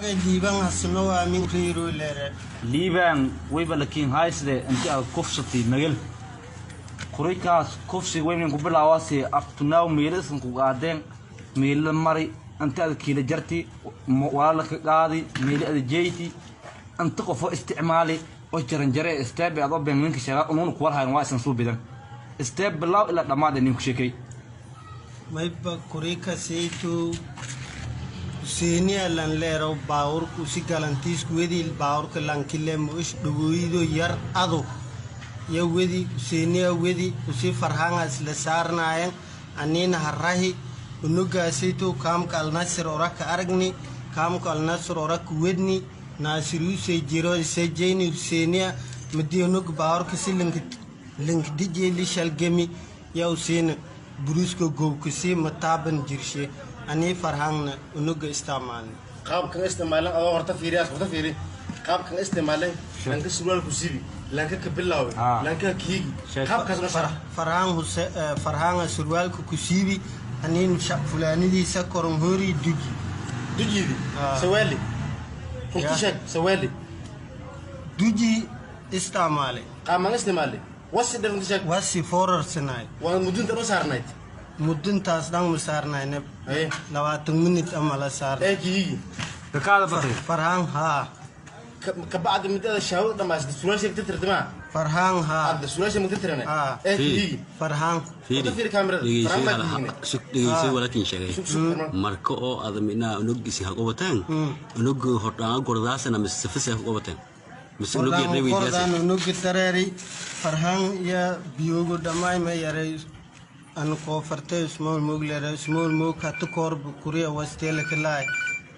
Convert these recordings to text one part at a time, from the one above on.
Liibaan Hasano Aamin Riiro leere. Liibaan wayba lakiin haysde intii aad kufsatay magal kurikaas kufsiga waynan ku bilaawaasi aftunaaw meelo isan ku qaadeen meelo mari inta aad kiila jarti walaala ka qaadi meelo aad jeyti inta qofo isticmaali oo jaranjare isteeb adoo been ninka sheega unuun ku warhayn waa isan suu bidan isteeb bilaaw ilaa dhammaad ninku sheekay. Mayba kurika saytu Huseeniya lan leero baawurku si galantiisku wedi baawurka lankile muish dhawoyido yar ado ya wedi Huseeniya wedi usi farhanga isla saarnaayeen anina harahi unugaasayto kaamka Alnasir oraka aragni kaamka Alnasir oraka wedni Naasirusay jiro isajeyni Huseeniya madi unug baawurka si link dijeli shalgemi ya Huseena buruska gowkasi mataaban jirshe ani farhangna unuga isticmaalni qaabkan isticmaalan adoo horta fiiriyaas horta fiiri qaabkan isticmaalan lanka surwaalku sibi lanka ka bilaaway lanka kiigi qaabkaas ma sharax. Farhaan huse farhanga surwaalka ku siibi anin fulaanidiisa koronhori duji dujidi sawaali runti sheeg sawaali duji isticmaale qaaman isticmaale wasi dhan runti sheeg wasi foorarsanay waa mudunta dhan saarnayd muduntaas dhan ma saarnayne 20 minute ama la saarnay ee kiigi kakaada batay farhaan haa kabacdi midada shaawada dhamaysatay surwaasha ka tirtimaa farhaan haa hadda surwaasha ma tirtirane ee kiigi farhaan fiiri kaamirada dhegeysay walaakin sheegay marka oo aad minaa unugisi ha qabateen unug hordhaan gordaasana mise safisa ha qabateen mise unug yarnay weydiyaasay unug tareeri farhaan ya biyoogo dhamaay ma yaray an kofartay small moglere small mog hatu korb kuriya wastele kalay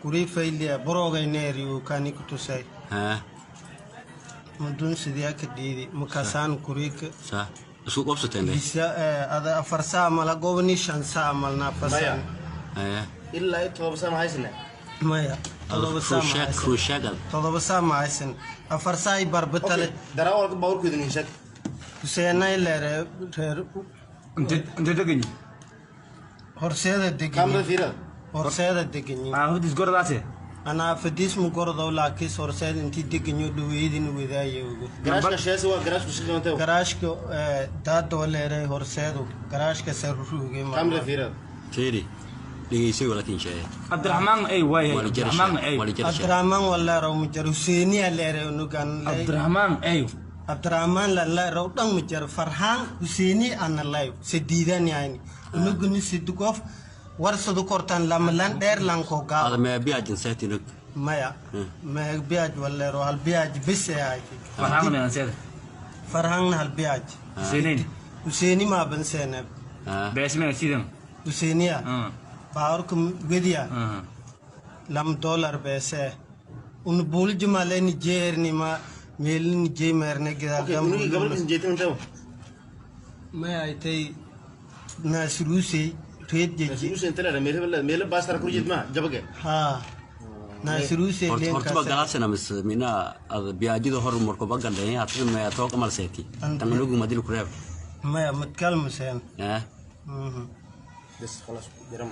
kuri fayliya borogay neeriyo kani kutusay ha mudun sidiya ka dhiidi makasaan kurika sa isku qabsateen bisa ada afar saa mala gobni shan saa malna fasan haya ilaa 7 saa ma haysna maya 7 saa ma haysna 7 saa ma haysan afar saa i barbatale darawalka bawrkeedu ni sheeg Huseenay leere reer inta deganyi horseeda deganyi kaamada fiirada horseeda deganyi hudis gordaase anaa fadis mu gordow laakiin horseeda intii deganyo dhaweydin wadaayogo garaashka sheesa waa garaashku shaqeynta garaashka daadoo leere horseedu garaashka saruruge kaamada fiirada fiiri dhegeysay walaakin sheegay Abdurrahman ay waay Abdurrahman ay Abdurrahman wala raw mujar Huseeniya leere unugan Abdurrahman ay Abdurrahman la raw dhan mujar Farhaan Huseeni ana live sidiidan yaani unugni sidugof warsadu kortan lamalan dheer lanko gaa ada ma biyaajin saatin maya ma biyaaj wala raw hal biyaaj bis ay Farhaan ma ansed Farhaan hal biyaaj Huseeni Huseeni ma ban seenab bees ma sidan Huseeniya baarku wediya lam dollar beese un bul jumale ni jeerni ma meelin jeemerne gidaal okay unugi gabadh isin jeetin inta ma ay tay Naasiruse reed jeji Naasiruse inta la meel meel baastar ku jeed ma jabaga ha Naasiruse leen ka horta galaasna mis mina ad biyaajida hor marko bagalay hatta ma toog amal seeti tan unugu madil ku reeb maya madkal museen ah bas خلاص jaram.